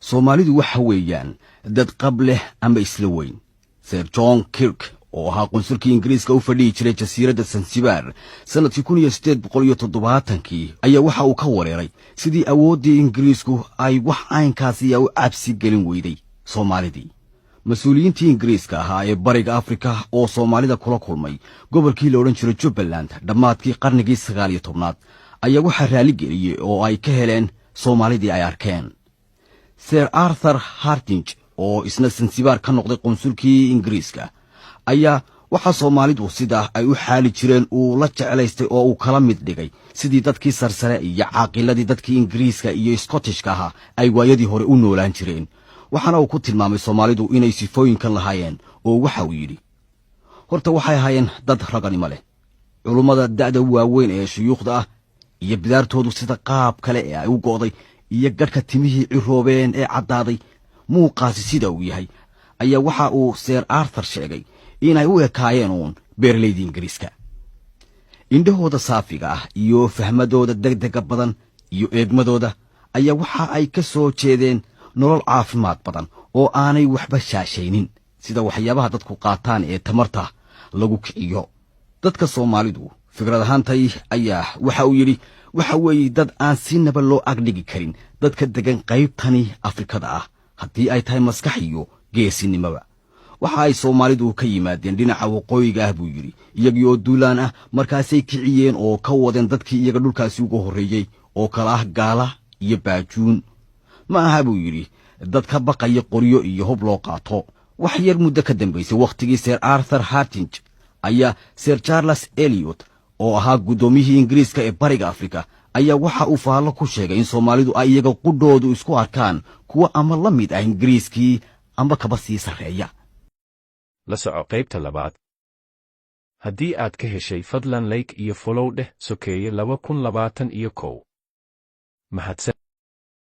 Soomaalidu waxa weeyaan dad qab leh ama isla weyn. Sir John Kirk, oo ahaa qunsulkii Ingiriiska u fadhihi jiray jasiiradda Sansibaar sannadkii 1870-kii, ayaa waxa uu ka wareeray sidii awooddii Ingiriisku ay wax caynkaasiya u cabsi gelin weyday Soomaalidii. Mas-uuliyiintii Ingiriiska ahaa ee Bariga Afrika oo Soomaalida kula kulmay gobolkii la odhan jiray Jubbaland dhammaadkii qarnigii 19aad ayaa waxaa raaligeliyey oo ay ka heleen Soomaalidii ay arkeen. Sir Arthur Hardinge, oo isna Sansibaar ka noqday qunsulkii Ingiriiska, ayaa waxaa Soomaalidu sida ay u xaali jireen uu la jeclaystay oo uu kala mid dhigay sidii dadkii sarsare iyo caaqiladii dadkii Ingiriiska iyo Scottishka ahaa ay waayadii hore u noolaan jireen. Waxaana uu ku tilmaamay Soomaalidu inay sifooyinkan lahaayeen, oo waxa uu yidhi: "Horta waxay ahaayeen dad raganimo leh, culummada da'da waaweyn ee shuyuukhda ah iyo bidaartoodu sida qaab kale ee ay u go'day iyo gadhka timihii ciroobeen ee caddaaday, muuqaasi sida uu yahay." Ayaa waxa uu Sir Arthur sheegay inay u ekaayeen uun beeralaydii Ingiriiska. Indhahooda saafiga ah iyo fahmadooda degdega badan iyo eegmadooda ayaa waxa ay ka soo jeedeen nolol caafimaad badan oo aanay waxba shaashaynin, sida waxyaabaha dadku qaataan ee tamarta lagu kiciyo. Dadka Soomaalidu fikrad ahaantay, ayaa waxa uu yidhi, waxa weeye dad aan sinaba loo agdhigi karin dadka degan qaybtani Afrikada ah, haddii ay tahay maskax iyo geesinimoba. Waxa ay Soomaalidu ka yimaadeen dhinaca waqooyiga ah, buu yidhi, iyagii oo duulaan ah. Markaasay kiciyeen oo ka wadeen dadkii iyaga dhulkaasi uga horreeyey oo kala ah gaala iyo baajuun. Ma aha, buu yidhi, dad ka baqaya qoryo iyo hub loo qaato. Wax yar muddo ka dambaysay wakhtigii Sir Arthur Hardinge ayaa Sir Charles Eliot, oo ahaa guddoomiyihii Ingiriiska ee Bariga Afrika, ayaa waxa uu faallo ku sheegay in Soomaalidu ay iyaga qudhoodu isku arkaan kuwa ama la mid ah Ingiriiskii amba kaba sii sarreeya. La soco qaybta labaad. Haddii aad ka heshay, fadlan like iyo follow dheh. Sokeeye 2021. Mahadsan.